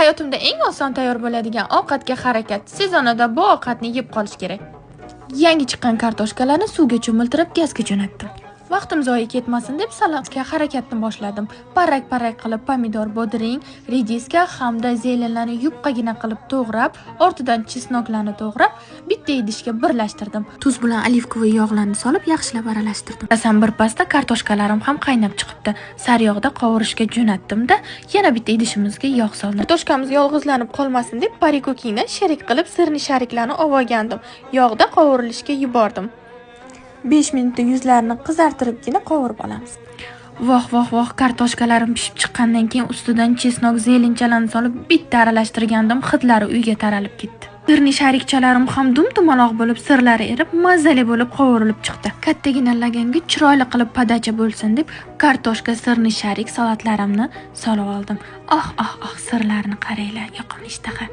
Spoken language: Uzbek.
Hayotimda eng oson tayyor bo'ladigan ovqatga harakat. Sezonida bu ovqatni yeb qolish kerak. Yangi chiqqan kartoshkalarni suvga cho'miltirib, gazga jo'natdim. Vaqtim zoye ketmasin deb salatga harakatni boshladim. Parrak-parrak qilib pomidor, bodring, rediska hamda зелень larni yupqagina qilib to'g'rab, ortidan чеснок larni to'g'rab, bitta idishga birlashtirdim. Tuz bilan оливковый yog'larni solib, yaxshilab aralashtirdim. Qarasam, bir pasda kartoshkalarim ham qaynab chiqibdi. Sariyog'da qovurishga jo'natdim-da, yana bitta idishimizga yog' soldim. Kartoshkamiz yolg'izlanib qolmasin deb Parikukingdan sherik qilib сырный шарик larni olgandim. Yog'da qovurilishga yubordim. 5 minutda yuzlarini qizartiribgina qovurib olamiz. Voh, voh, voh, kartoshkalarim pishib chiqqandan keyin ustidan чеснок, зелень chalarni solib bitta aralashtirgandim, hidlari uyga taralib ketdi. Сырный шарик chalarim ham dum dumaloq bo'lib, sirlari erib, mazali bo'lib qovurilib chiqdi. Kattagina laganga chiroyli qilib подача bo'lsin deb kartoshka, сырный шарик salatlarimni solib oldim. Oh, oh, oh, sirlarni qaranglar, yoqimli ishtaha.